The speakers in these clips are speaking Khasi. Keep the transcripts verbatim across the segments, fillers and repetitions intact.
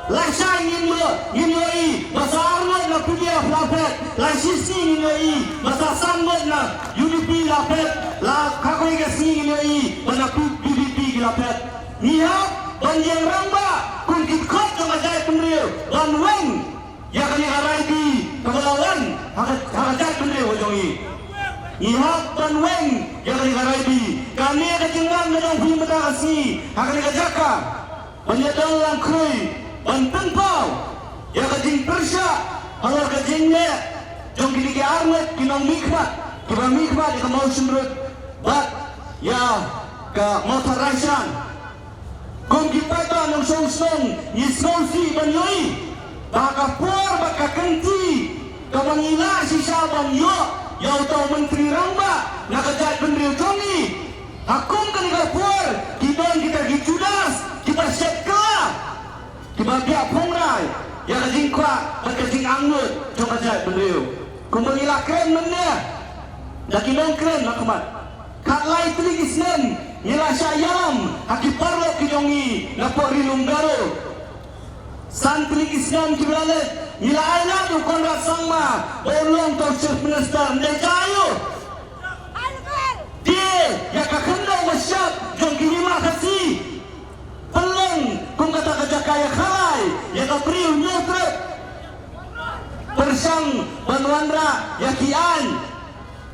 Lashai ngin ïoh, ngin ïohi ba sa arngut na P D F la phet, la shisngi ngin ïohi ba sa sanngut na U D P la phet, la kawei ka sngi ngin ïohi ba na P-, VPP ki la phet. Ngi hap ban ïeng rangbah kum ki dkhot jong ka jaitbynriew ban weng ïa kane ka rai bi kaba la wan ha ka, ha ka jaitbynriew ka jong ngi. Ngi hap ban weng ïa kane ka rai bi. Kane ka jingwan ka jong phi mynta ka sngi ha kane ka jaka ban ïa don langkhrui, ban pynpaw ïa ka jingpyrshah halor ka jingleh jong kine ki arngut ki nongmihkhmat kiba mihkhmat ïa ka Mawshynrut bad ïa ka Mawthadraishan. Kum ki paidbah nongshong shnong ngi sngewsih ban ïohi ba ka por bad ka kynti kaba ngi lah shisha ban ïoh ïa uta u Myntri Rangbah na ka jaitbynriew jong ngi. Ha kum kane ka por ki don kita ki Judas kiba shet kylla, kiba biah phongrai ïa ka jingkwah bad ka jingangnud jong ka jaitbynriew. Kumba ngi la kren mynne da ki nongkren ha khmat, khatlai tylli ki snem ngi la shah ïalam ha ki paralok ki jong ngi na pdeng ri lum Garo. San tylli ki snem kiba la leit ngi la ailad ïa u Conrad Sangma ba un long uta u Chief Minister, ym dei jia aïu. Te ïa ka khyndew ba shyiap jong ki hima Khasi, pynlong kum kata ka jaka ïa khalai ïa ka briew Hynñiewtrep, pyrshang ban wanrah ïa ki aiñ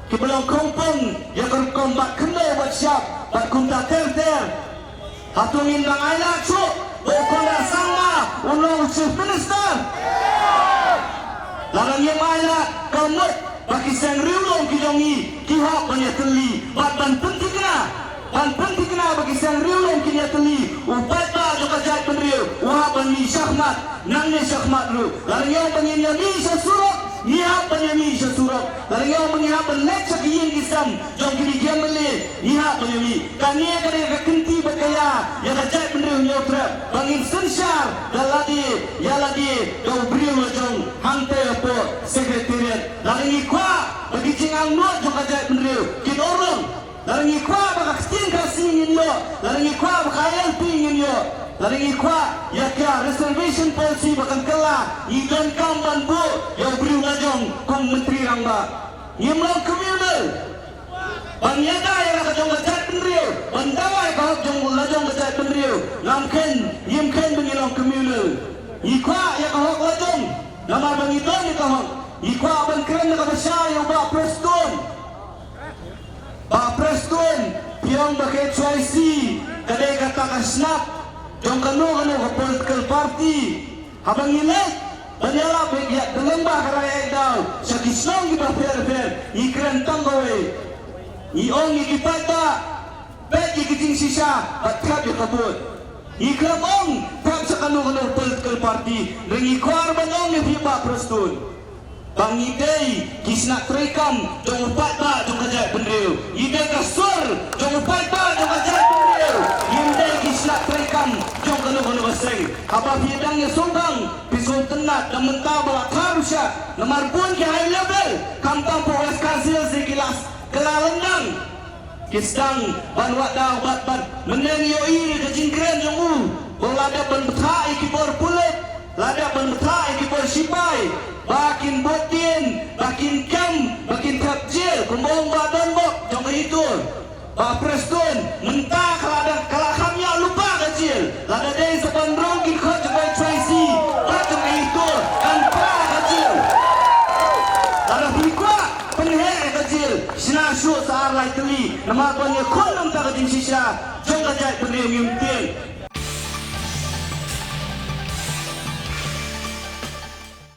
kiba long khongpong ïa ka rukom bat khyndew bat shyiap bad kumta ter ter. Hato ngin dang ailad shuh ba u Conrad Sangma un long u Chief Minister? Lada ngim ailad, ka mut ba ki seng riewlum ki jong ngi ki hap ban ïatylli bad ban pynthikna, ban pynthikna ba ki seng riewlum kin ïatylli. U paidbah jong ka jaitbynriew u hap ban mih shakhmat, nangne shakhmat ruh. Lada ngi ong ba ngin ïa mih sha surok, ngi hap ban ïa mih sha surok. Lada ngi ong ba ngi hap ban leit sha ki ïing ki sem jong kine ki MLA, ngi hap ban ïa mih. Kane ka dei ka kynti bad ka ïa ïa ka jaitbynriew Hynñiewtrep ba ngin synshar da lade ïa lade da u briew la jong hangta hapoh Secretariat. Lada ngi kwah ba ki jingangnud jong ka jaitbynriew kin urlong, lada ngi kwah ba ka ktien Khasi ngin ïoh, lada ngi kwah ba ka ILP ngin ïoh, lada ngi kwah ïa ka reservation policy ba kan kylla, ngi donkam ban buh ïa u briew la jong kum Myntri Rangbah. Ngim long communal. Ban ïada ïa la ka jong ka jaitbynriew, ban dawa ïa ka hok jong la jong ka jaitbynriew, ngam kheiñ, ngim kheiñ ba ngi long communal. Ngi kwah ïa ka hok la jong, namar ba ngi don ïa ka hok. Ngi kwah ban kren da kaba shai ïa u Bah Prestone. Bah Prestone, phi ong ba ka HYC ka dei kata ka shnat jong kano kano ka political party. Haba ngi leit ban ïalap ïa ka lyngba ka rai ïa daw sha ki shnong kiba pher pher, ngi kren tang kawei. Ngi ong ïa ki paidbah, peit ïa ki jingshisha bad thep ïa ka vote. Ngi khlem ong thep sha kano kano political party, hynrei ngi kwah ban ong ïa phi Bah Prestone ba ngi dei ki shnat treikam jong u paidbah jong ka jaitbynriew. Ngi dei ka sur jong u paidbah jong ka jaitbynriew. Ngim dei ki shnat treikam jong kano kano ka seng. Haba phi dang ïa sngewthuh, phi sngewtynnat da mynta ba la thar u shah. Namar bun ki high level, khamtam hapoh West Khasi Hills ki la kylla lyndang. Ki sdang ban wad daw bad bad mynne ngi ïohi ïa ka jingkren jong u ba la dep ban bthah ïa ki bor pulit, la dep ban bthah ïa ki bor shipai ba kin bud dien, ba kin kem, ba kin thep jel, kumba ong Bah Donbok jong ka Itur. Bah Prestone, mynta ka la dang, ka la kham ïa lypa ka jel. Lada dei sa ban rung ki dkhot jong ka HYC bad jong ka Itur, kan pra ka jel. Lada phi kwah pynheh ïa ka jel, shna shuh sa ar lai tylli, namar ban ïakhun na bynta ka jingshisha jong ka jaitbynriew. Ngim tieng.